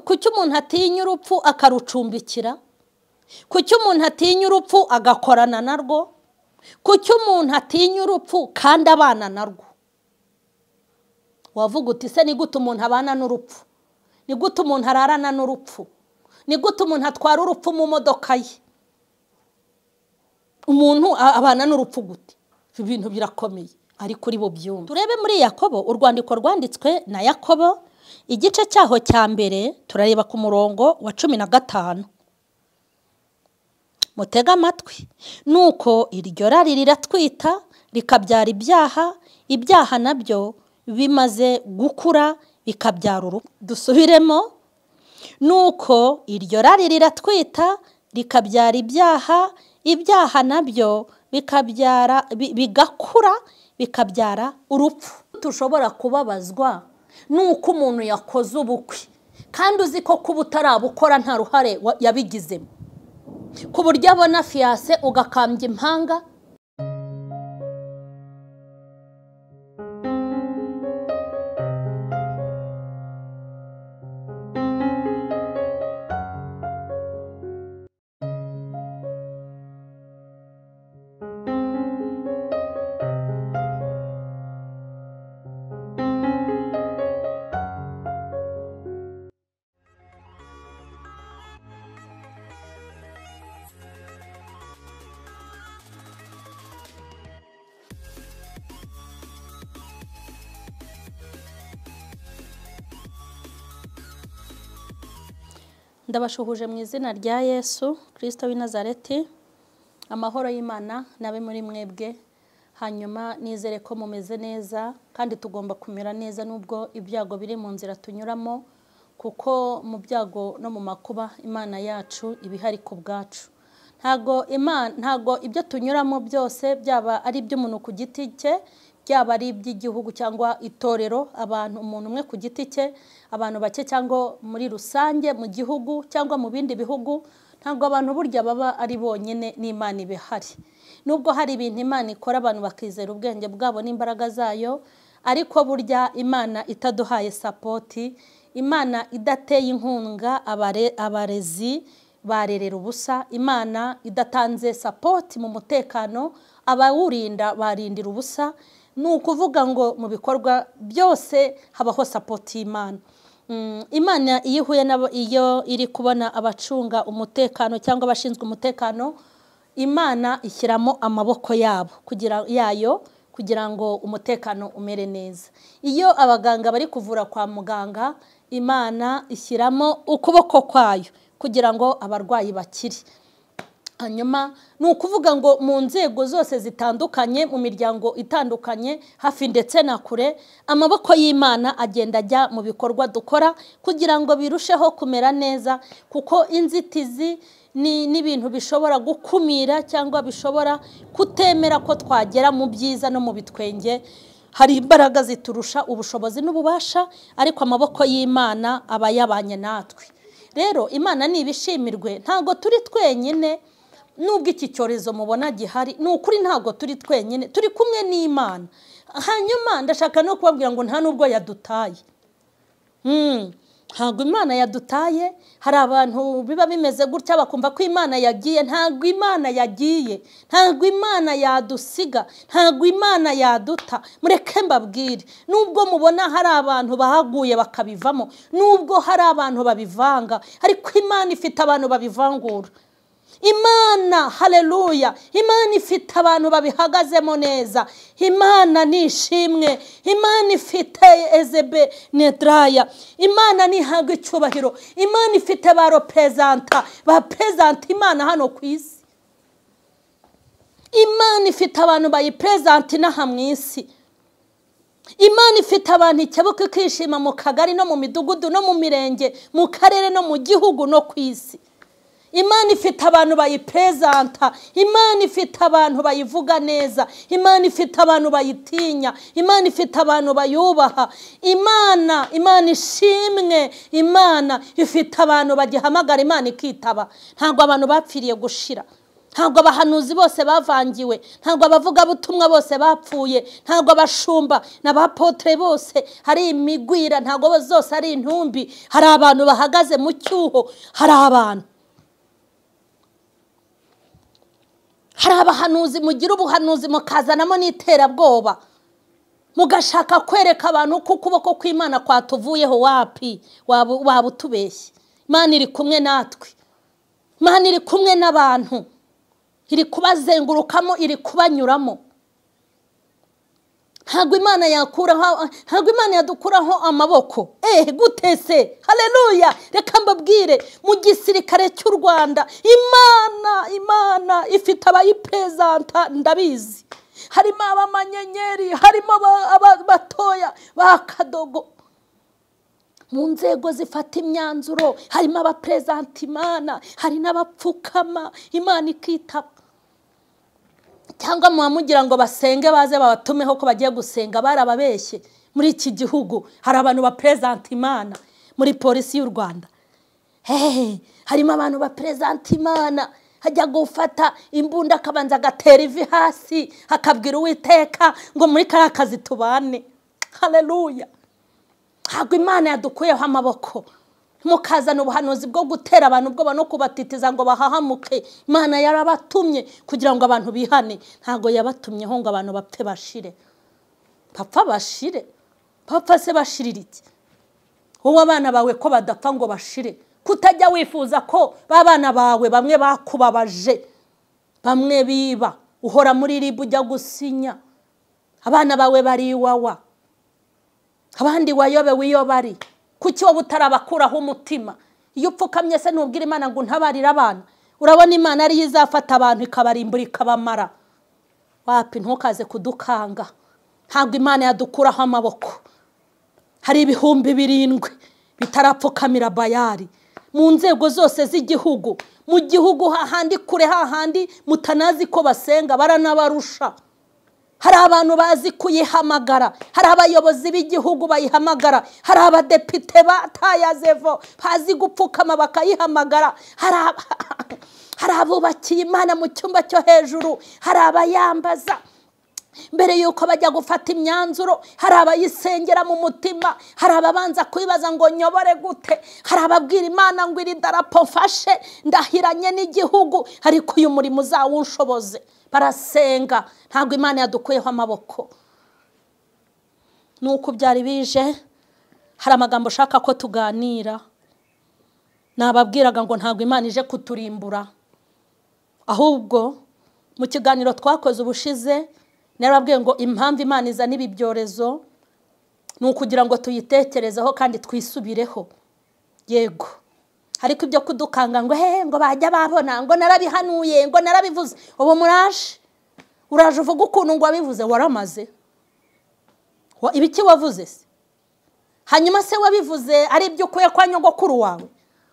Kuki umuntu atinya urupfu akarucumbikira? Kuki umuntu atinya urupfu agakorana narwo? Kuki umuntu atinya urupfu kandi abana narwo? Wavuga uti se ni gute umuntu abana n'urupfu? Ni gute umuntu ararana n'urupfu? Ni gute umuntu atwara urupfu mu modoka ye? Umuntu abana n'urupfu gute? Ibintu birakomeye ariko uri bubyumve. Turebe muri Yakobo, urwandiko rwanditswe na Yakobo, igice cyaho cya mbere, turareba ku murongo wa 15. Mutega amatwi. Nuko iryo rari riratwita rikabyara ibyaha, ibyaha nabyo bimaze gukura bikabyara urupfu. Dusubiremo. Nuko iryo rari riratwita rikabyara ibyaha, ibyaha nabyo bikabyara bigakura bikabyara urupfu. Tushobora kubabazwa nuko umuntu yakoze ubukwe kandi uzi ko kuba utarabukora nta ruhare yabigizemo, ku buryo abona fiancé ugakambya impanga. Ndabashuhuje mu izina rya Yesu Kristo w'i Nazareti. Amahoro y'Imana nabe muri mwebwe. Hanyuma nizere ko mumeze neza kandi tugomba kumera neza nubwo ibyago biri mu nzira tunyuramo, kuko mu byago no mu makuba Imana yacu ibihari ku bwacu. Ntago ibyo tunyuramo byose byaba ari iby'umuntu ku giti cye, byaba ari iby'igihugu cyangwa itorero, abantu umuntu umwe ku giti cye, abantu bake cyangwa muri rusange mu gihugu cyangwa mu bindi bihugu. Ntabwo abantu burya baba ari bonyine, n'Imana ibihari. Nubwo hari ibintu Imana ikora abantu bakizera ubwenge bwabo n'imbaraga zayo, ariko burya Imana itaduhaye sapoti, Imana idateye inkunga abarezi barerera ubusa, Imana idatanze sapoti mu mutekano abawurinda barindira ubusa. Ni ukuvuga ngo mu bikorwa byose habaho sapoti y'Imana. Imana iyo ihuye nabo, iyo iri kubona abacunga umutekano cyangwa abashinzwe umutekano, Imana ishyiramo amaboko yabo kugira yayo kugira ngo umutekano umere neza. Iyo abaganga bari kuvura kwa muganga, Imana ishyiramo ukuboko kwayo kugira ngo abarwayi bakire. Hanyuma ni ukuvuga ngo mu nzego zose zitandukanye, mu miryango itandukanye, hafi ndetse na kure, amaboko y'Imana agenda ajya mu bikorwa dukora kugira ngo birusheho kumera neza, kuko inzitizi ni n'ibintu bishobora gukumira cyangwa bishobora kutemera ko twagera mu byiza no mu bitwenge. Hari imbaraga ziturusha ubushobozi n'ububasha, ariko amaboko y'Imana aba yabanye natwe. Rero Imana nibishimirwe, ntago turi twenyine. Nubwo iki cyorezo mubona gihari, ni ukuri ntago turi twenyine, turi kumwe n'Imana. Hanyuma ndashaka no kubabwira ngo nta nubwo yadutaye. Ntago Imana yadutaye. Hari abantu biba bimeze gutya bakumva ko Imana yagiye. Ntago Imana yagiye, ntago Imana yadusiga, ntago Imana yaduta. Mureke mbabwire, nubwo mubona hari abantu bahaguye bakabivamo, nubwo hari abantu babivanga, ariko Imana ifite abantu babivangura. Imana, haleluya, Imana ifite abantu babihagazemo neza. Imana nishimwe, Imana ifite Ezebe Nedraya, Imana nihabwa icyubahiro, Imana ifite ba representa, ba presenta Imana hano ku isi. Imana ifite abantu bayipresenta inaha mu isi. Imana ifite abantu ikebuka ikishima mu kagari no mu midugudu no mu mirenge, mu karere no mu gihugu no ku isi. Imana ifite abantu bayipresenta, Imana ifite abantu bayivuga neza, Imana ifite abantu bayitinya, Imana ifite abantu bayubaha. Imana ishimwe, Imana ifite abantu bagihamagara Imana ikitaba. Ntabwo abantu bapfiriye gushira. Ntabwo abahanuzi bose bavangiwe, ntabwo abavugabutumwa bose bapfuye, ntabwo abashumba n'abapotre bose hari imigwira, ntabwo zose ari intumbi. Hari abantu bahagaze mu cyuho, hari abantu, hari abahanuzi mugira ubuhanuzi mukazanamo n'iterabwoba, mugashaka kwereka abantu ko ukuboko kw'Imana kwatuvuyeho. Wapi, waba utubeshye. Imana iri kumwe natwe, Imana iri kumwe n'abantu, iri kubazengurukamo, iri kubanyuramo. Ntabwo Imana yakuraho, ntabwo Imana yadukuraho amaboko. Gute se? Haleluya! Reka mbabwire, mu gisirikare cy'u Rwanda Imana ifite abayiprezanta, ndabizi. Harimo abamanyenyeri, harimo abatoya ba kadogo. Mu nzego zifata imyanzuro harimo abaprezanta Imana, hari n'abapfukama Imana ikitaba. Cyangwa mugira ngo basenge baze babatumeho ko bagiye gusenga, barababeshye. Muri iki gihugu hari abantu baprezanta Imana muri polisi y'u Rwanda. Harimo abantu baprezanta Imana, hajya gufata imbunda akabanza agatera ivi hasi, akabwira Uwiteka ngo muri kariya kazi tubane. Haleluya! Ntabwo Imana yadukuyeho amaboko. Mukazana ubuhanuzi bwo gutera abantu ubwoba no kubatitiza ngo bahahamuke. Imana yarabatumye kugira ngo abantu bihane, ntabwo yabatumyeho ngo abantu bapfe bashire. Bapfa bashire? Bapfa se bashirira iki? Wowe abana bawe ko badapfa ngo bashire, kutajya wifuza ko babana bawe bamwe bakubabaje, bamwe biba, uhora muri ribu ujya gusinya, abana bawe bari iwawa, abandi wayobewe iyo bari. Kuki wowe utarabakuraho umutima? Iyo upfukamye se ntubwira Imana ngo ntabarire abana? Urabona Imana ariyo izafata abantu ikabarimbura ikabamara. Wapi, ntukaze kudukanga. Ntabwo Imana yadukuraho amaboko. Hari 7,000 bitarapfukamira Bayali mu nzego zose z'igihugu. Mu gihugu hahandi kure, hahandi mutanazi ko basenga, baranabarusha. Hari abantu bazi kuyihamagara, hari abayobozi b'igihugu bayihamagara, hari abadepite batayazevo bazi gupfukama bakayihamagara, hari abubakiye Imana mu cyumba cyo hejuru, hari abayambaza mbere yuko bajya gufata imyanzuro, hari abayisengera mu mutima, hari ababanza kwibaza ngo nyobore gute, hari ababwira Imana ngo iri darapo mfashe ndahiranye n'igihugu, ariko uyu murimo uzawunshoboze. Barasenga. Ntabwo Imana yadukuyeho amaboko. Nuko byari bije, hari amagambo ushaka ko tuganira. Nababwiraga ngo ntabwo Imana ije kuturimbura, ahubwo mu kiganiro twakoze ubushize narababwiye ngo impamvu Imana izana ibi byorezo ni ukugira ngo tuyitekerezeho kandi twisubireho. Yego, ariko ibyo kudukanga ngo he, ngo bajya babona, ngo narabihanuye, ngo narabivuze. Ubu muraje, uraje uvuga ukuntu ngo wabivuze, waramaze. Ibiki wavuze se? Hanyuma se wabivuze ari ibyo ukuye kwa nyogokuru wawe?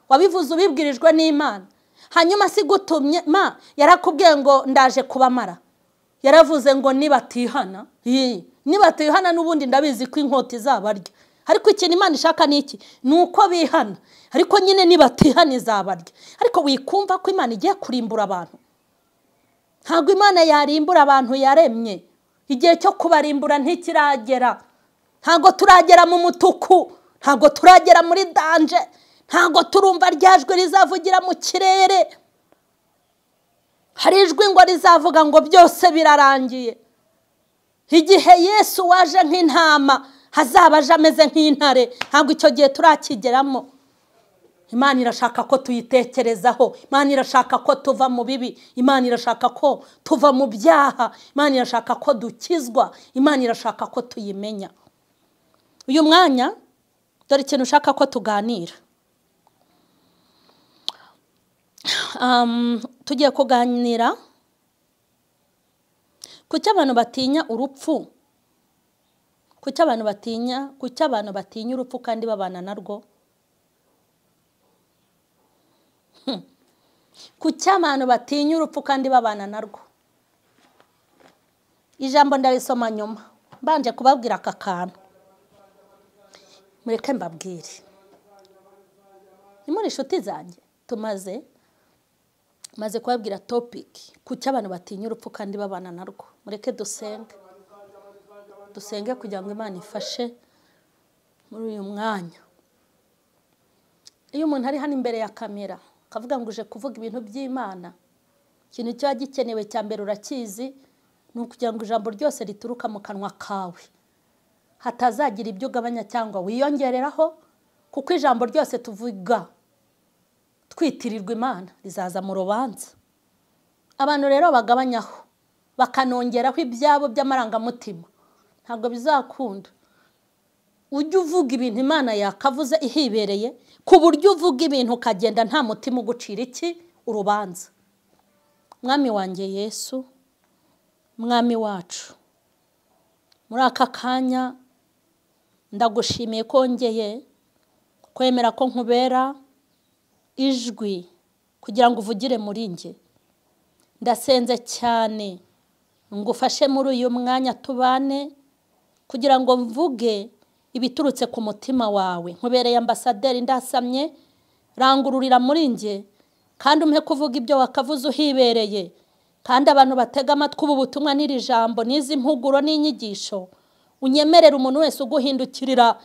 Wabivuze ubibwirijwe n'Imana. Hanyuma se igutumye ma yarakubwiye ngo ndaje kubamara, yaravuze ngo nibatihana, nibatihana n'ubundi ndabizi ko inkota izabarya. Ariko ikintu Imana ishaka ni iki? Nuko bihana. Ariko nyine nibatihana izabarya. Ariko wikumva ko Imana igiye kurimbura abantu. Ntabwo Imana yarimbura abantu yaremye. Igihe cyo kubarimbura ntikiragera. Ntabwo turagera mu mutuku, ntabwo turagera muri danje, ntabwo turumva ryajwe rizavugira mu kirere. Hari ijwi ngo rizavuga ngo byose birarangiye. Igihe Yesu waje nk'intama hazaba aje ameze nk'intare, ntabwo icyo gihe turakigeramo. Imana irashaka ko tuyitekerezaho, Imana irashaka ko tuva mu bibi, Imana irashaka ko tuva mu byaha, Imana irashaka ko dukizwa, Imana irashaka ko tuyimenya. Uyu mwanya dore ikintu ushaka ko tuganira. Tugiye kuganira kuki abantu batinya urupfu, kuki abantu batinya, kuki abantu batinya urupfu kandi babana narwo. Kuki abantu batinya urupfu kandi babana narwo. Ijambo ndarisoma nyuma, mbanje kubabwira aka kantu. Mureke mbabwire, ni muri inshuti zanjye tumaze Maze kubabwira topic kuki abantu batinya urupfu kandi babana narwo. Mureke dusenge, dusenge kugira ngo Imana ifashe muri uyu mwanya. Iyo umuntu ari hano imbere ya kamera akavuga ngo uje kuvuga ibintu by'Imana, ikintu cyo gikenewe cya mbere urakizi, ni ukugira ngo ijambo ryose rituruka mu kanwa kawe hatazagira ibyo ugabanya cyangwa wiyongereraho, kuko ijambo ryose tuvuga twitirirwa Imana rizaza mu rubanza. Abantu rero bagabanyaho bakanongeraho ibyabo by'amarangamutima, ntabwo bizakunda. Ujye uvuga ibintu Imana yakavuze ihibereye, ku buryo uvuga ibintu ukagenda nta mutima ugucira iki urubanza. Mwami wanjye Yesu, Mwami wacu, muri aka kanya ndagushimiye ko ngeye kwemera ko nkubera ijwi kugira ngo uvugire muri nge. Ndasenze cyane ngufashe muri uyu mwanya tubane, kugira ngo mvuge ibiturutse ku mutima wawe. Nkubereye ambasaderi, ndasamye, rangururira muri nge, kandi umpe kuvuga ibyo wakavuze uhibereye. Kandi abantu batega amatwi ubu butumwa n'iri jambo n'izi mpuguro n'inyigisho, unyemerera umuntu wese uguhindukirira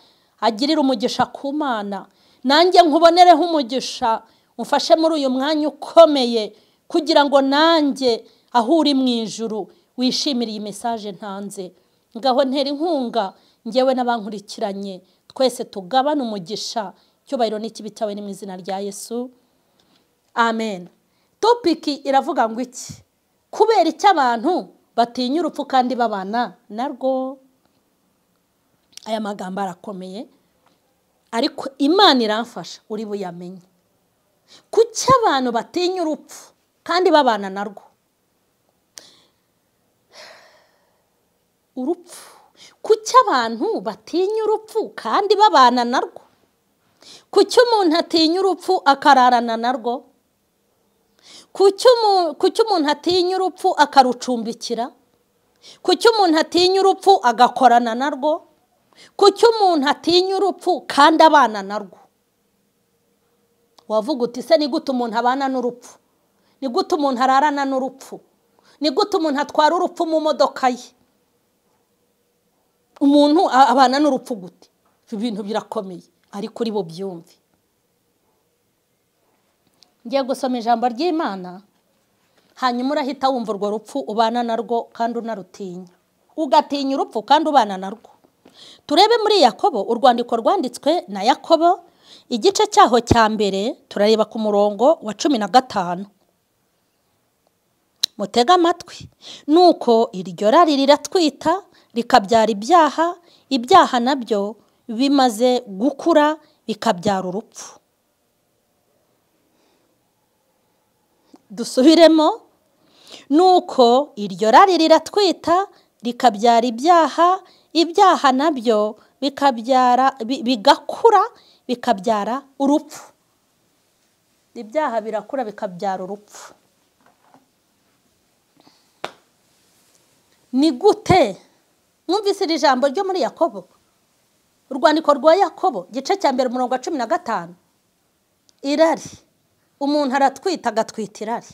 agirira umugisha ku Mana. Nanjye nkubonereho umugisha, umfashe muri uyu mwanya ukomeye, kugira ngo nanjye aho uri mu ijuru wishimire iyi message ntanze. Ngaho ntera inkunga ngewe n'abankurikiranye, twese tugabana umugisha. Icyubahiro n'ikibi cyawe ni mu izina rya Yesu, amen. Topic iravuga ngo iki? Kubera icyo abantu batinya urupfu kandi babana narwo. Aya magambo arakomeye, ariko Imana iramfasha uri buyamenye. Kuki abantu batinya urupfu kandi babana narwo? Urupfu. Kuki abantu batinya urupfu kandi babana narwo? Kuki umuntu atinya urupfu akararana narwo? Kuki umuntu atinya urupfu akarucumbikira? Kuki umuntu atinya urupfu agakorana narwo? Kuki umuntu atinya urupfu kandi abana narwo? Wavuga uti se ni gute umuntu abana n'urupfu? Ni gute umuntu ararana n'urupfu? Ni gute umuntu atwara urupfu mu modoka ye? Umuntu abana n'urupfu gute? Ibintu birakomeye, ariko uri bubyumve. Ngiye gusoma ijambo ry'Imana, hanyuma urahita wumva urwo rupfu ubana narwo kandi unarutinya, ugatinya urupfu kandi ubana narwo. Turebe muri Yakobo, urwandiko rwanditswe na Yakobo, igice cyaho cya mbere, turareba ku murongo wa 15. Mutega amatwi. Nuko iryo rari riratwita rikabyara ibyaha, ibyaha nabyo bimaze gukura bikabyara urupfu. Dusubiremo. Nuko iryo rari riratwita rikabyara ibyaha, ibyaha nabyo bikabyara bigakura bikabyara urupfu. Ibyaha birakura bikabyara urupfu. Ni gute mwumvise iri jambo ryo muri Yakobo, urwandiko rwa Yakobo gice cya mbere umurongo wa 15? Irari, umuntu aratwita agatwita irari.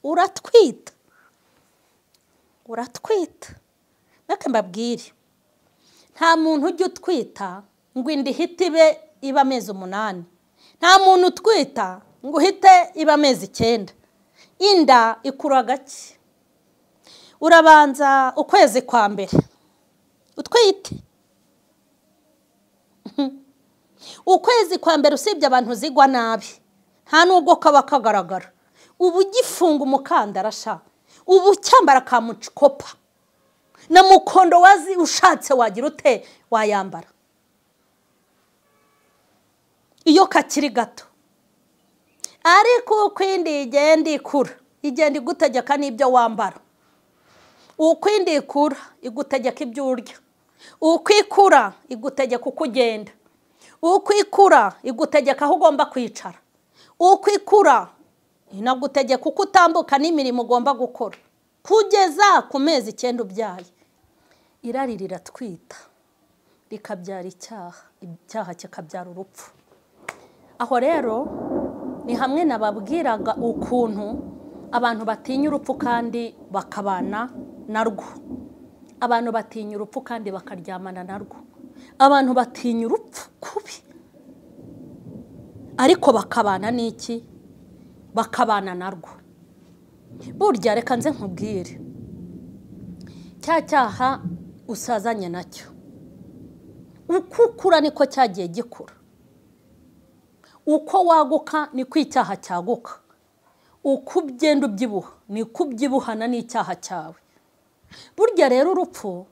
Uratwita, uratwita. Reka mbabwire, nta muntu ujya utwita ngo inda ihite ibe iba amezi 8. Nta muntu utwita ngo uhite iba amezi 9. Inda ikura gake. Urabanza ukwezi kwa mbere utwite. Ukwezi kwa mbere usibye abantu zigwa nabi, nta nubwo kaba kagaragara. Ubu ugifunga umukandara sha, ubu cyambara kamucikopa na mukondo wazi ushatse wagira ute wayambara iyo kakiri gato. Ariko uko indi igenda ikura, igenda igutegeka n'ibyo wambara. Uko indi ikura igutegeka ibyo urya. Uko ikura igutegeka uko ugenda. Uko ikura igutegeka aho ugomba kwicara. Uko ikura inagutegeka uko utambuka n'imirimo ugomba gukora, kugeza ku mezi 9 ubyaye. Irari riratwita rikabyara icyaha, icyaha kikabyara urupfu. Aho rero ni hamwe nababwiraga ukuntu Abantu batinya urupfu kandi bakabana narwo. Abantu batinya urupfu kandi bakaryamana narwo. Abantu batinya urupfu kubi, ariko bakabana n'iki? Bakabana narwo. Burya reka nze nkubwire, cya cyaha usazanye nacyo, uko ukura niko cyagiye gikura, uko waguka niko icyaha cyaguka, uko ugenda ubyibuha niko ubyibuhana n'icyaha cyawe. Burya rero urupfu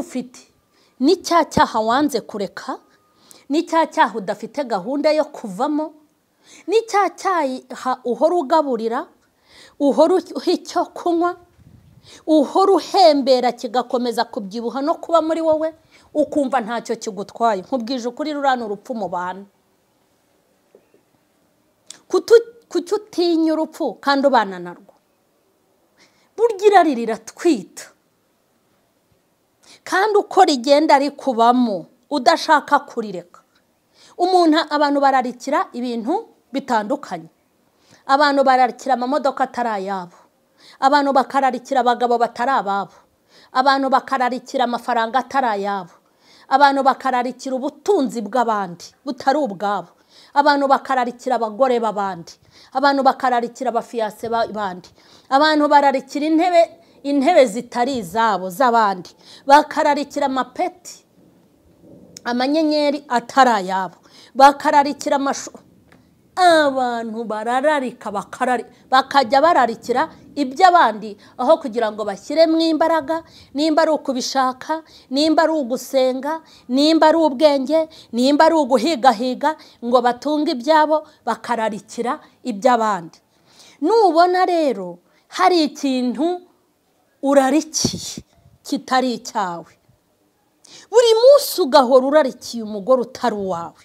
ufite ni cya cyaha wanze kureka, ni cya cyaha udafite gahunda yo kuvamo, ni cya cyaha uhora ugaburira, uhora uha icyo kunywa, uhora uhembera kigakomeza kubyibuha no kuba muri wowe, ukumva ntacyo kigutwaye. Nkubwije ukuri, ruriya ni urupfu mu bantu. Kuki utinya urupfu kandi ubana narwo? Burya irari riratwita, kandi uko rigenda rikubamo udashaka kurireka. Umuntu, abantu bararikira ibintu bitandukanye. Abantu bararikira amamodoka atari ayabo, abantu bakararikira abagabo batari ababo, abantu bakararikira amafaranga atari ayabo, abantu bakararikira ubutunzi bw'abandi butari ubwabo, abantu bakararikira abagore b'abandi, abantu bakararikira abafiyase b'abandi, abantu bararikira intebe zitari izabo z'abandi, bakararikira amapeti, amanyenyeri atari ayabo, bakararikira amashu. Abantu barararika, bakajya bararikira iby'abandi aho kugira ngo bashyiremo imbaraga. Nimba ari ukubishaka, nimba ari ugusenga, nimba ari ubwenge, nimba ari uguhigahiga ngo batunge ibyabo, bakararikira iby'abandi. Nubona rero hari ikintu urarikiye kitari icyawe, buri munsi ugahora urarikiye umugore utari uwawe,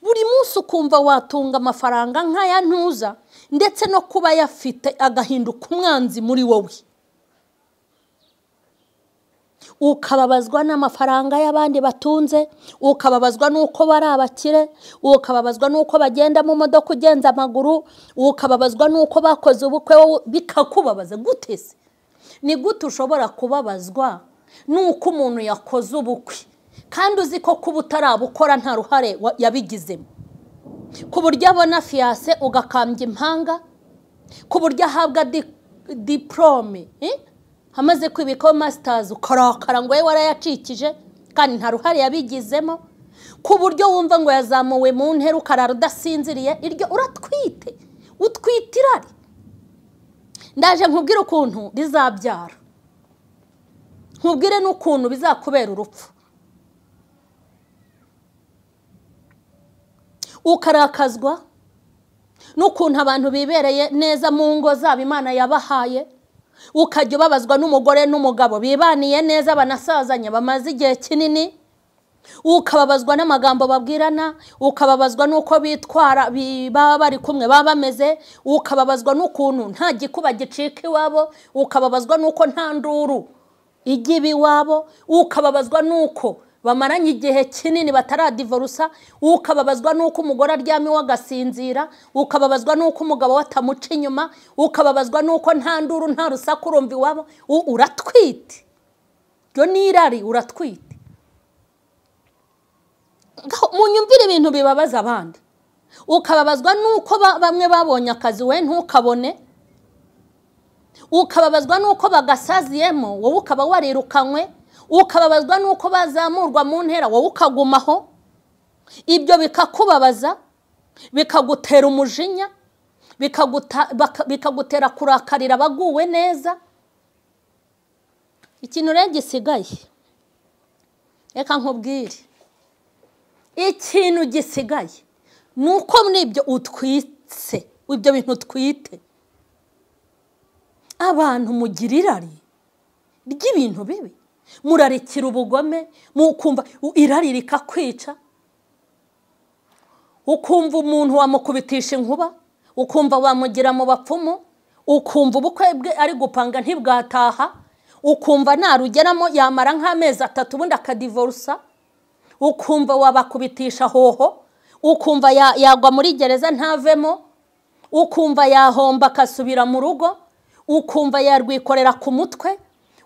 buri munsi ukumva watunga amafaranga nk'aya ntuza, ndetse no kuba yafite agahinduka umwanzi muri wowe, ukababazwa n'amafaranga y'abandi batunze, ukababazwa n'uko bari abakire, ukababazwa n'uko bagenda mu modoka ugenza amaguru, ukababazwa n'uko bakoze ubukwe, bikakubabaza. Gute se? Ni gute ushobora kubabazwa n'uko umuntu yakoze ubukwe kandi uzi ko kuba utarabukora nta ruhare yabigizemo? Ku buryo abona fiyase ugakambya impanga, ku buryo ahabwa diporome amaze kwibikaho masitazi ukarakara ngo we warayacikije kandi nta ruhare yabigizemo, ku buryo wumva ngo yazamuwe mu ntera ukarara udasinziriye, iryo uratwite, utwite irari. Ndaje nkubwire ukuntu rizabyara, nkubwire n'ukuntu bizakubera urupfu. Ukarakazwa n'ukuntu abantu bibereye neza mu ngo zabo Imana yabahaye, ukajya ubabazwa n'umugore n'umugabo bibaniye neza banasazanye bamaze igihe kinini, ukababazwa n'amagambo babwirana, ukababazwa n'uko bitwara baba bari kumwe baba bameze, ukababazwa n'ukuntu nta gikuba gicika iwabo, ukababazwa n'uko nta nduru ijya iba iwabo, ukababazwa n'uko bamaranye igihe kinini bataradivorusa, ukababazwa n'uko umugore aryama iwe agasinzira, ukababazwa n'uko umugabo we atamuca inyuma, ukababazwa n'uko nta nduru nta rusaku urumva iwabo. Uratwite, iryo ni irari, uratwite. Munyumvire ibintu bibabaza abandi. Ukababazwa n'uko bamwe babonye akazi we ntukabone, ukababazwa n'uko bagasaziyemo wowe ukaba warirukanywe, ukababazwa n'uko bazamurwa mu ntera wowe ukagumaho. Ibyo bikakubabaza, bikagutera umujinya, bikagutera kurakarira abaguwe neza. Ikintu rero gisigaye, reka nkubwire, ikintu gisigaye ni uko muri ibyo utwitse, ibyo bintu utwite, abantu mugira irari ry'ibintu bibi, murarikira ubugome, mukumva irari rikakwica, ukumva umuntu wamukubitisha inkuba, ukumva wamugira mu bapfumu, ukumva ubukwe bwe ari gupanga ntibwataha, ukumva narugeramo yamara nk'amezi atatu ubundi akadivorusa, ukumva wabakubitisha hoho, ukumva yagwa muri gereza ntavemo, Ukumva yahomba akasubira mu rugo, ukumva yarwikorera ku mutwe,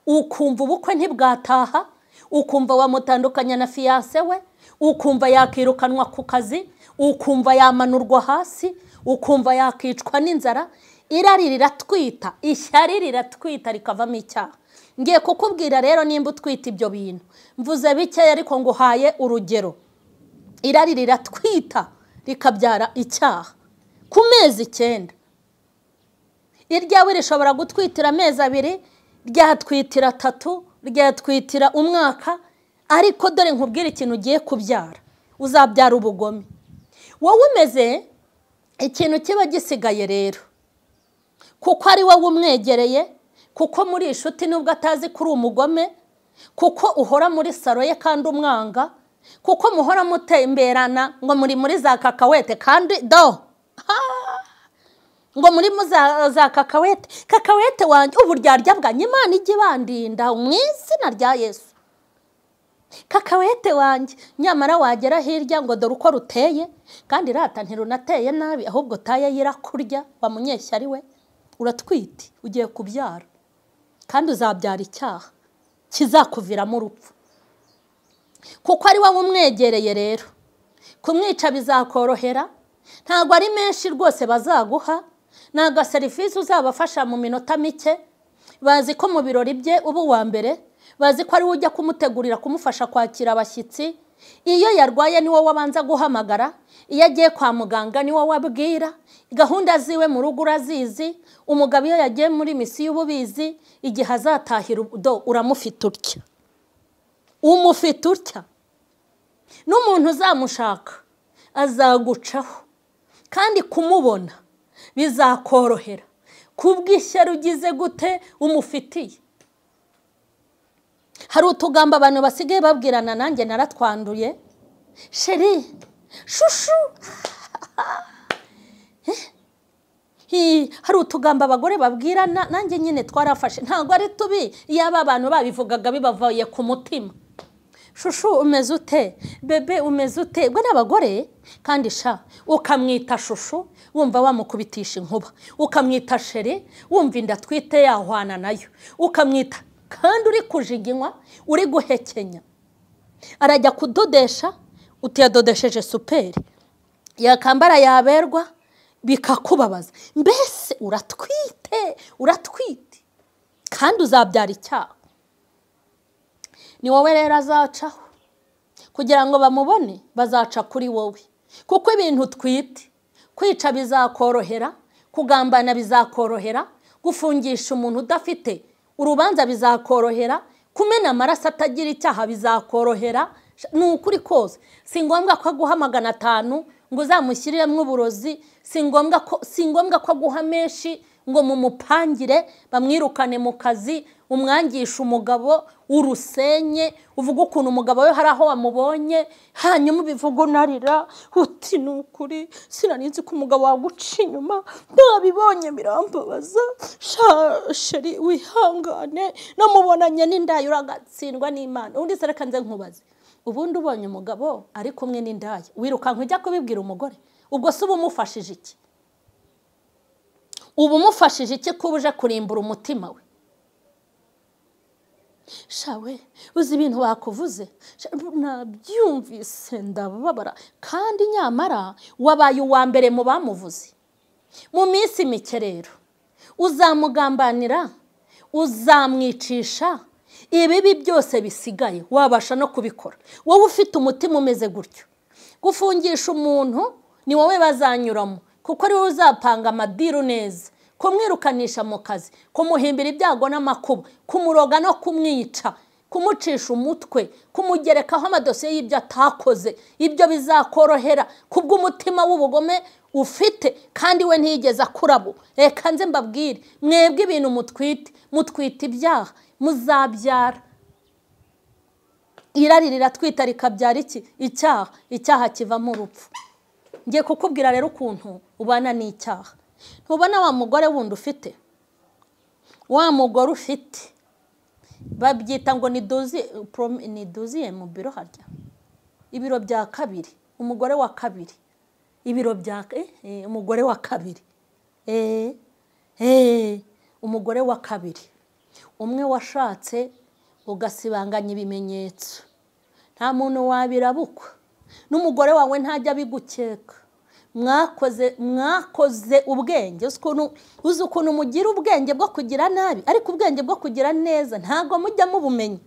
ukumva ubukwe ntibwataha, ukumva wamutandukanya na fiyanse we, ukumva yakirukanwa ku kazi, ukumva yamanurwa hasi, ukumva yakicwa n'inzara. Irari riratwita, ishyari riratwita rikavamo icyaha. Ngiye kukubwira rero nimba utwita ibyo bintu, mvuze bikeya ariko nguhaye urugero. Irari riratwita rikabyara icyaha ku mezi 9. Iryawe rishobora gutwitira amezi 2, ryatwitira 3, ryatwitira umwaka, ariko dore nkubwire ikintu ugiye kubyara, uzabyara ubugome. Wowe umeze ikintu kiba gisigaye rero, kuko ari wowe umwegereye, kuko muri inshuti nubwo atazi kuri umugome, kuko uhora muri saro ye kandi umwanga, kuko muhora mutemberana ngo muri muri za kakawete kandi do ngo muri za kakawete, kakawete wanjye uburyarya bwanjye Imana ijye ibandinda mu izina rya Yesu. Kakawete wanjye, nyamara wagera hirya ngo dore uko ruteye, kandi rata ntirunateye nabi, ahubwo taye yirakurya wa munyeshyari we. Uratwite, ugiye kubyara, kandi uzabyara icyaha kizakuviramo urupfu. Kuko ari wowe umwegereye rero, kumwica bizakorohera. Ntabwo ari menshi rwose bazaguha, ni agaserivisi uzabafasha mu minota mike. Bazi ko mu birori bye uba uwa mbere, bazi ko ari we ujya kumutegurira, kumufasha kwakira abashyitsi. Iyo yarwaye ni wowe abanza guhamagara, iyo agiye kwa muganga ni wowe abwira, gahunda ziwe mu rugo urazizi, umugabo iyo yagiye muri misiyo ububizi, igihe azatahira do uramufite utya, umufite utya. N'umuntu uzamushaka azagucaho, kandi kumubona bizakorohera kubw'ishyari ugize gute umufitiye. Hari utugambo abantu basigaye babwirana, nanjye naratwanduye, sheri, shushu. Hari utugambo abagore babwirana, nanjye nyine twarafashe, ntabwo ari tubi iyaba abantu babivugaga bibavuye ku mutima. Shushu umeze ute, bebe umeze ute, ubwo n'abagore kandi sha ukamwita shushu wumva wamukubitisha inkuba, ukamwita sheri wumva inda twite yahwana nayo, ukamwita kandi uri kujiginywa, uri guhekenya. Arajya kudodesha, utiyadodesheje superi, yakambara yaberwa bikakubabaza. Mbese uratwite, uratwite kandi uzabyara icyaha. Ni wowe rero azacaho, kugira ngo bamubone bazaca kuri wowe, kuko ibintu utwite, kwica bizakorohera, kugambana bizakorohera, gufungisha umuntu udafite urubanza bizakorohera, kumena amaraso atagira icyaha bizakorohera. Ni ukuri kose, si ngombwa ko aguha 500 ngo uzamushyiriremo uburozi, si ngombwa ko aguha menshi ngo mumupangire bamwirukane mu kazi, umwangisha umugabo urusenye, uvuga ukuntu umugabo we hari aho wamubonye, hanyuma ubivuga unarira uti ni ukuri sinari nzi ko umugabo waguca inyuma, nabibonye birambabaza, sheri wihangane, namubonanye n'indaya uragatsindwa n'Imana. Ubundi se reka nze nkubaze, ubundi ubonye umugabo ari kumwe n'indaya wirukanka ujya kubibwira umugore, ubwo se uba umufashije iki? Uba umufashije iki kuba uje kurimbura umutima we? Shawe uzi ibintu bakuvuze, nabyumvise ndababara, kandi nyamara wabaye uwa mbere mu bamuvuze. Mu minsi mike rero uzamugambanira, uzamwicisha, ibibi byose bisigaye wabasha no kubikora. Wowe ufite umutima umeze gutyo, gufungisha umuntu ni wowe bazanyuramo, kuko ari wowe uzapanga amadiru neza, kumwirukanisha mu kazi, kumuhimbira ibyago n'amakuba, kumuroga no kumwica, kumucisha umutwe, kumugerekaho amadosiye y'ibyo atakoze. Ibyo bizakorohera kubw'umutima w'ubugome ufite, kandi we ntiyigeze akurabo. Reka nze mbabwire, mwebwe ibintu mutwite, mutwite ibyaha, muzabyara. Irari riratwita rikabyara iki? Icyaha. Icyaha kivamo urupfu. Ngiye kukubwira rero ukuntu ubana n'icyaha. Ntubona wa mugore wundi ufite, wa mugore ufite babyita ngo ni duziye mu biro, harya ibiro bya kabiri, umugore wa kabiri, ibiro bya umugore wa kabiri. Umugore wa kabiri umwe washatse ugasibanganya ibimenyetso, nta muntu wabirabukwa, n'umugore wawe ntajya abigukeka. Mwakoze ubwenge. Uzi ukuntu mugira ubwenge bwo kugira nabi, ariko ubwenge bwo kugira neza ntabwo mujya mubumenya.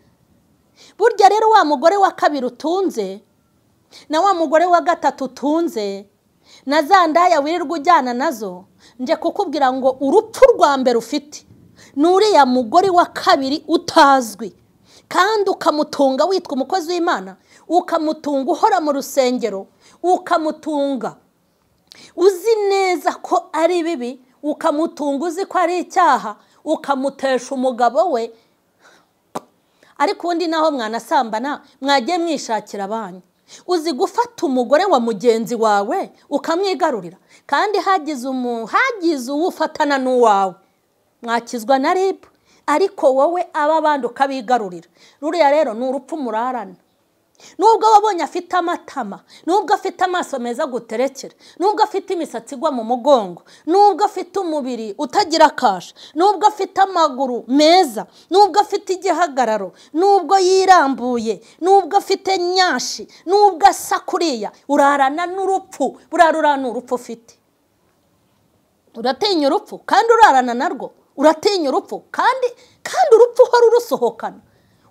Burya rero wa mugore wa kabiri utunze na wa mugore wa gatatu utunze na za ndaya wirirwa ujyana nazo, nje kukubwira ngo urupfu rwa mbere ufite ni uriya mugore wa kabiri utazwi, kandi ukamutunga witwa umukozi w'Imana, ukamutunga uhora mu rusengero, ukamutunga uzi neza ko ari bibi, ukamutunga uzi ko ari icyaha, ukamutesha umugabo we. Ariko ubundi naho mwanasambana mwagiye mwishakira abanyu. Uzi gufata umugore wa mugenzi wawe ukamwigarurira, kandi hagize uwufatana n'uwawe mwakizwa na RIB, ariko wowe aba bandi ukabigarurira. Ruriya rero ni urupfu murarana. Nubwo wabonye afite amatama, nubwo afite amaso meza guterekera, nubwo afite imisatsi igwa mu mugongo, nubwo afite umubiri utagira kasha, nubwo afite amaguru meza, nubwo afite igihagararo, nubwo yirambuye, nubwo afite nyashi, nubwo asa kuriya, urarana n'urupfu. Burarura ni urupfu ufite. Uratinya urupfu kandi urarana narwo. Uratinya urupfu kandi urupfu uhora urusohokana.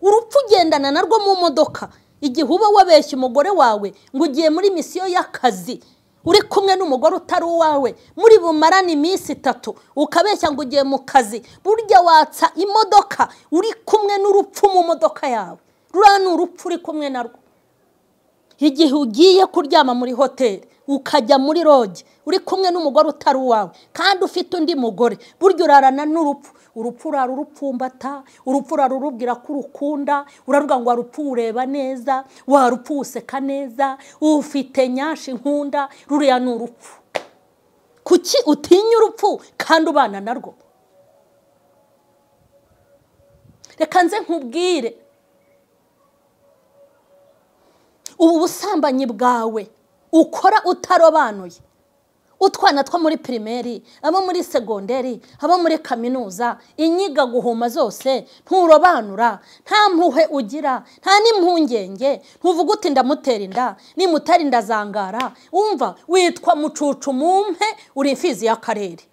Urupfu ugendana narwo mu modoka. Igihe uba wabeshya umugore wawe ngo ugiye muri misiyo y'akazi, uri kumwe n'umugore utari uwawe, muri bumarane iminsi 3, ukabeshya ngo ugiye mu kazi, burya watsa imodoka uri kumwe n'urupfu mu modoka yawe. Ruriya ni urupfu uri kumwe narwo. Igihe ugiye kuryama muri hoteli, ukajya muri lodge, uri kumwe n'umugore utari uwawe kandi ufite undi mugore, burya urarana n'urupfu. Urupfu urarurupfumbata, urupfu urarurubwira ko urukunda, uraruga ngo warupfu ureba neza, warupfu useka neza, ufite nyashi nkunda. Ruriya ni urupfu. Kuki utinya urupfu kandi ubana narwo? Reka nze nkubwire, ubu busambanyi bwawe ukora utarobanuye, utwana two muri primaire, abo muri segonderi, abo muri kaminuza, inyiga guhuma zose nturobanura, nta mpuhwe ugira, nta n'impungenge, ntuvuga uti ndamutera inda, nimutera inda zangara. Umva witwa mucucu mumpe, uri imfizi y'akarere.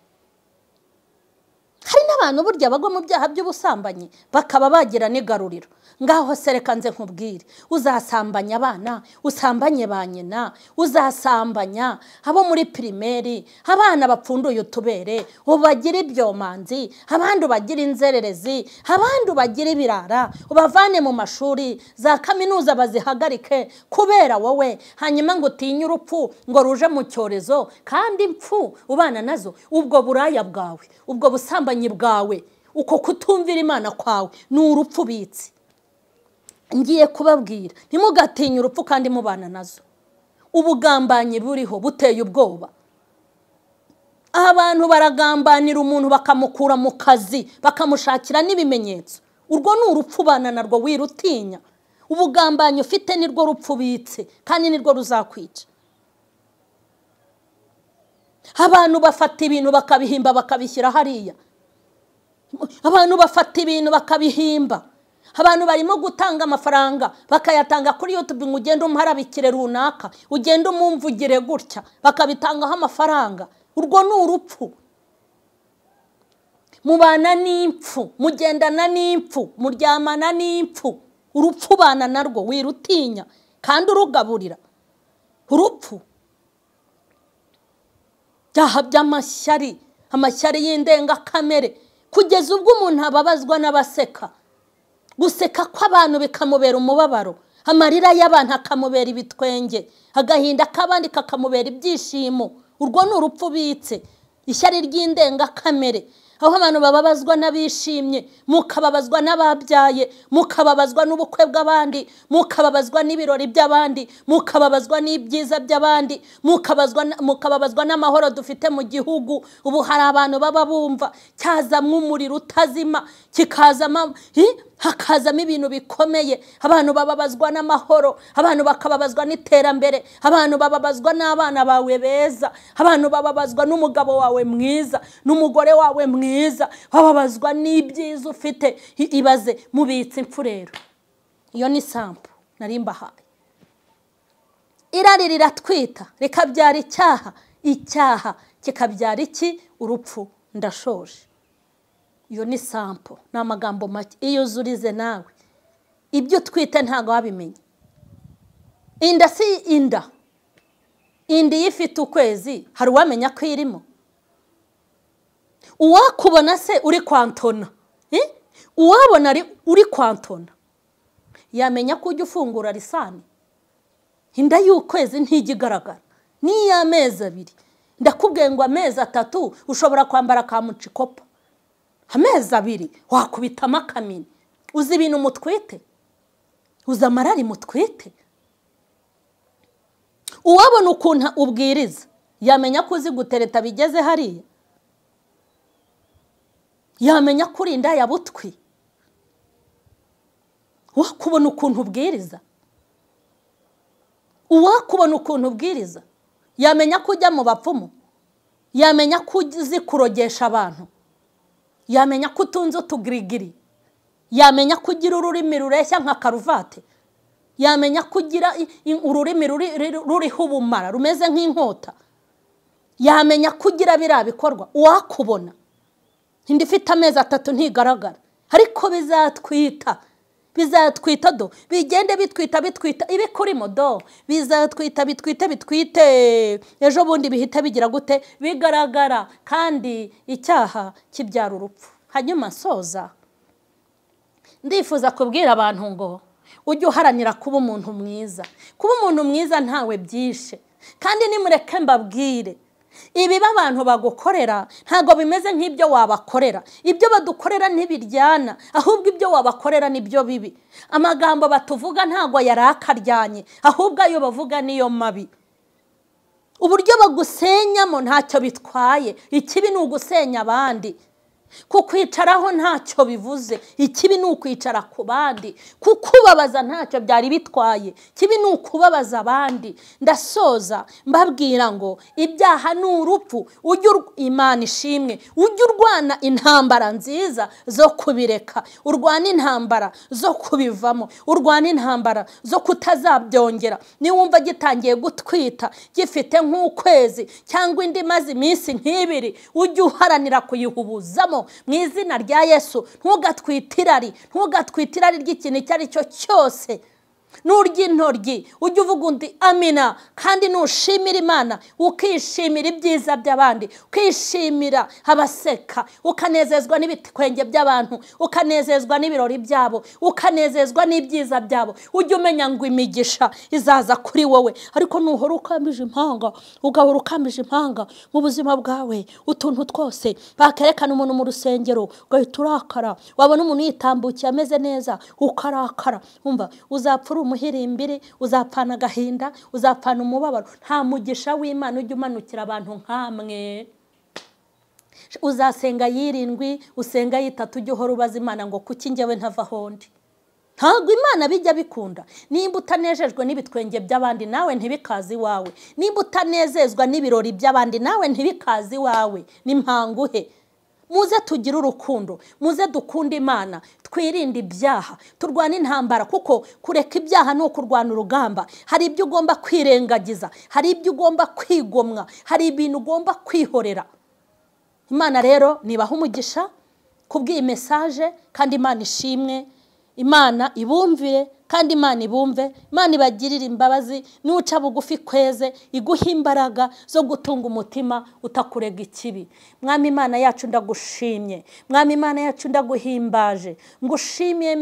Hari n'abantu burya bagwa mu byaha by'ubusambanyi bakaba bagira n'igaruriro. Ngaho se reka nze nkubwire, uzasambanya abana, usambanye ba nyina, uzasambanya abo muri primaire, abana bapfunduye utubere, ubagira ibyomanzi, abandi ubagira inzererezi, abandi ubagira ibirara, ubavane mu mashuri, za kaminuza bazihagarike kubera wowe, hanyuma ngo utinye urupfu ngo ruje mu cyorezo, kandi impfu ubana nazo. Ubwo buraya bwawe, ubwo busambanyi bwawe, uko kutumvira Imana kwawe, ni urupfu ubitse. Ngiye kubabwira, ntimugatinye urupfu kandi mubana nazo. Ubugambanyi buriho buteye ubwoba. Abantu baragambanira umuntu bakamukura mu kazi, bakamushakira n'ibimenyetso. Urwo ni urupfu ubana narwo, wirutinya. Ubugambanyi ufite nirwo rupfu ubitse, kandi nirwo ruzakwica. Abantu bafata ibintu bakabihimba bakabishyira hariya. Abantu bafata ibintu bakabihimba. Abantu barimo gutanga amafaranga bakayatanga kuri YouTube ngo ugende umparabikire runaka, ugende umumvugire gutya, bakabitangaho amafaranga. Urwo ni urupfu. Mubana n'impfu, mugendana n'impfu, muryamana n'impfu. Urupfu bana narwo, wirutinya kandi urugaburira. Urupfu. Byaha by'amashyari, amashyari y'indengakamere, kugeza ubwo umuntu ababazwa n'abaseka. Guseka kw'abantu bikamubera umubabaro, amarira y'abantu akamubera ibitwenge, agahinda k'abandi kakamubera ibyishimo. Urwo ni urupfu bitse, ishyari ry'indengakamere. Aho abantu bababazwa n'abishimye, mukababazwa n'ababyaye, mukababazwa n'ubukwe bw'abandi, mukababazwa n'ibirori by'abandi, mukababazwa n'ibyiza by'abandi, mukababazwa n'amahoro dufite mu gihugu. Ubu hari abantu baba bumva cyazamwe umuriro utazima, kikazama hakazamo ibintu bikomeye. Abantu bababazwa n'amahoro, abantu bakababazwa n'iterambere, abantu bababazwa n'abana bawe beza, abantu bababazwa n'umugabo wawe mwiza, n'umugore wawe mwiza, bababazwa n'ibyiza ufite. Ibaze mubitse impfu rero. Iyo ni sample nari mbahaye. Irari riratwita rikabyara icyaha, icyaha kikabyara iki? Urupfu. Ndashoje. Iyo ni sample, ni amagambo make. Iyo uzurize nawe ibyo utwite ntabwo wabimenya. Inda si inda, inda iyo ifite ukwezi hari uwamenya ko irimo? Uwakubona se uri kwantona, uwabona uri kwantona yamenya ko ujya ufungura lisani? Inda y'ukwezi ntijya igaragara, n'iy'amezi 2. Ndakubwiye ngo amezi 3 ushobora kwambara ka mucikopa, amezi 2 wakubitamo akamini. Uzi ibintu mutwite? Uzi amarari mutwite? Uwabona ukuntu ubwiriza yamenya ko uzi gutereta bigeze hariya? Yamenya ko uri inda ya butwi? Uwakubona ukuntu ubwiriza, uwakubona ukuntu ubwiriza yamenya ko ujya mu bapfumu? Yamenya ko uzi kurogesha abantu? Yamenya ko utunze utugirigiri? Yamenya ko ugira ururimi rureshya nka karuvati? Yamenya ko ugira ururimi ruriho ubumara rumeze nk'inkota? Yamenya ko ugira biriya bikorwa? Uwakubona inda ifite amezi 3 ntigaragara, ariko bizatwita, bizatwita do, bigende bitwita bitwita ibikurimo do, bizatwita bitwite bitwite, ejo bundi bihita bigira gute? Bigaragara. Kandi icyaha kibyara urupfu. Hanyuma soza, ndifuza kubwira abantu ngo ujye uharanira kuba umuntu mwiza. Kuba umuntu mwiza ntawe byishe. Kandi nimureke mbabwire, ibiba abantu bagukorera ntago bimeze nk'ibyo wabakorera. Ibyo badukorera ntibiryana, ahubwo ibyo wabakorera nibyo bibi. Amagambo batuvuga ntago yarakaryanye, ahubwo ayo bavuga niyo mabi. Uburyo bagusenyamo ntacyo bitwaye, ikibi ni ugusenya abandi. Kukwicaraho ntacyo bivuze, ikibi ni ukwicara ku bandi. Kukubabaza ntacyo byari bitwaye, ikibi ni ukubabaza abandi. Ndasoza mbabwira ngo ibyaha ni urupfu. Ujye Imana ishimwe, ujye urwana intambara nziza zo kubireka, urwana intambara zo kubivamo, urwana intambara zo kutazabyongera. Niwumva gitangiye gutwita gifite nk'ukwezi cyangwa indi maze iminsi nk'ibiri, ujye uharanira kuyihubuzamo mu izina rya Yesu. Ntugatwite irari, ntugatwite irari ry'ikintu icyo ari cyo cyose. Nurya intoryi ujye uvuga undi amina, kandi nushimira Imana, ukishimira ibyiza by'abandi, ukishimira abaseka, ukanezezwa n'ibitwenge by'abantu, ukanezezwa n'ibirori byabo, ukanezezwa n'ibyiza byabo. Ujye umenya ngo imigisha izaza kuri wowe. Ariko nuhora ukambije impanga, ugahora ukambije impanga mu buzima bwawe, utuntu twose bakerekana umuntu mu rusengero ugahita urakara, wabona umuntu yitambukiye ameze neza ukarakara. Umva, uzapfa umuhirimbiri, uzapfana agahinda, uzapfana umubabaro. Nta mugisha w'Imana ujya umanukira abantu nkamwe. Uzasenga 7, usenga 3, ujye uhora ubaza Imana ngo kuki njyewe ntava hondi? Ntabwo Imana bijya bikunda. Nimba utanejejwe n'ibitwenge by'abandi nawe ntibikaze iwawe, nimba utanezezwa n'ibirori by'abandi nawe ntibikaze iwawe. Nimpanguhe, muze tugire urukundo, muze dukunde Imana, twirinde ibyaha, turwane intambara, kuko kureka ibyaha ni ukurwana urugamba. Hari ibyo ugomba kwirengagiza, hari ibyo ugomba kwigomwa, hari ibintu ugomba kwihorera. Imana rero nibaha umugisha kubw'iyi message, kandi Imana ishimwe, Imana ibumvire. kandi Imana ibumve, Imana ibagirire imbabazi, nuca bugufi kweze, iguha imbaraga zo gutunga umutima utakurega ikibi. Mwami Imana yacu ndagushimye, Mwami Imana yacu ndaguhimbaje, ngushimiye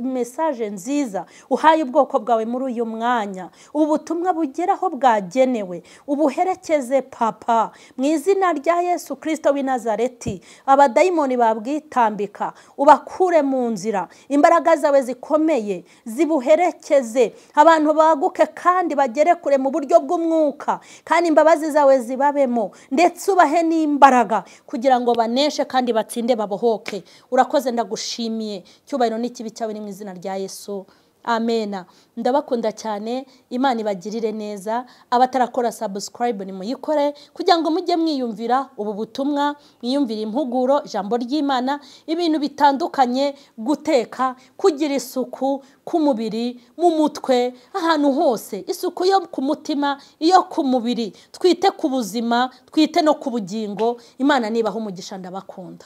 message nziza uhaye ubwoko bwawe muri uyu mwanya. Ubu butumwa bugeraho bwagenewe, ubuherekeze Papa mu izina rya Yesu Kristo w'i Nazareti. Abadayimoni babwitambika ubakure mu nzira, imbaraga zawe zikomeye zibuherekeze, abantu baguke kandi bagere kure mu buryo bw'umwuka, kandi imbabazi zawe zibabemo, ndetse ubahe n'imbaraga kugira ngo baneshe kandi batsinde babohoke. Urakoze, ndagushimiye. Cyubahiro n'ikibi cyawe ni mu izina rya Yesu, amena. Ndabakunda cyane, Imana ibagirire neza. Abatarakora subscribe ni muyikore kugira ngo mujye mwiyumvira ubu butumwa, mwiyumvira impuguro, ijambo ry'Imana, ibintu bitandukanye, guteka, kugira isuku ku mubiri, mu mutwe, ahantu hose, isuku yo ku mutima, iyo ku mubiri. Twite ku buzima, twite no ku bugingo. Imana nibaha umugisha, ndabakunda.